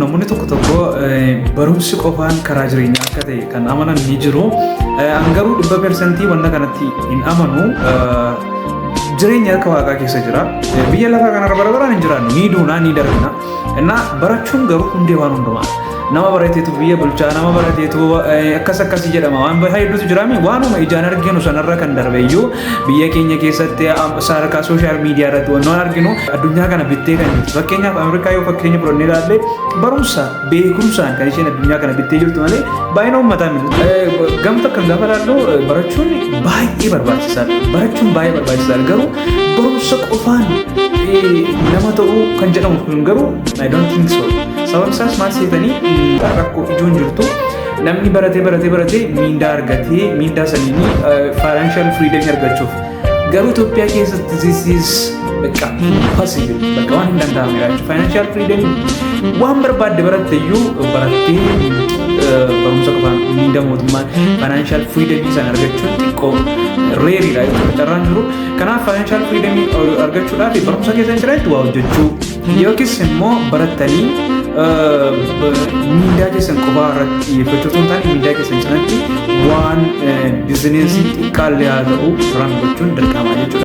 Namoonni tokko tokko barumsi qofaan karaa jireenyaa akka ta'e kan amanan ni jiru. An garuu 100% wanta kanatti hin amanu. Jireenya harka Waaqaa keessa jira. Biyya lafaa kanarra bara baraan hin jiraannu. Ni duunaa, ni darbina. Innaa barachuun garuu hundee waan hundumaa. Nama barateetu biyya bulchaa, nama barateetu akkas akkasii jedhama. Waan hedduutu jiraame, waanuma ijaan arginu sanarra kan darbe iyyuu biyya keenya keessatti sadarkaa social media irratti waan arginu addunyaa kana bittee kan jirtu. Fakkeenyaaf, Ameerikaa yoo fakkeenya fudhannee ilaalle, barumsa beekumsaan kan isheen addunyaa kana bittee jirtu malee baay'ina uummataa miti. Gamta kan gaafa ilaallu, barachuun baay'ee barbaachisaadha. Barachuun baay'ee barbaachisaadha. Garuu barumsa qofaan nama ta'uu kan jedhamu kun garuu I don't think so. Sababni isaas maal seetanii, rakkoo ijoon jirtu namni baratee baratee baratee miindaa argatee miindaa saniin financial freedom argachuuf. Garuu Itoophiyaa keessatti this is bakka impossible, bakka waan hin danda'amne jechuudha. Financial freedom waan barbaadde baratte iyyuu barattee barumsa qofaan miindaa mootummaan financial freedom sana argachuun xiqqoo rareiidha jechuudha carraan jiru. Kanaaf financial freedom argachuudhaaf barumsa keessa hin jiretti waa hojjechuu yookiis immoo barattanii miindaa keessan qofaa irratti xiyyeeffachuu osoo hin taane, miindaa keessan cinatti waan businessii xiqqaallee haa ta'u run gochuun dirqama jechuudha.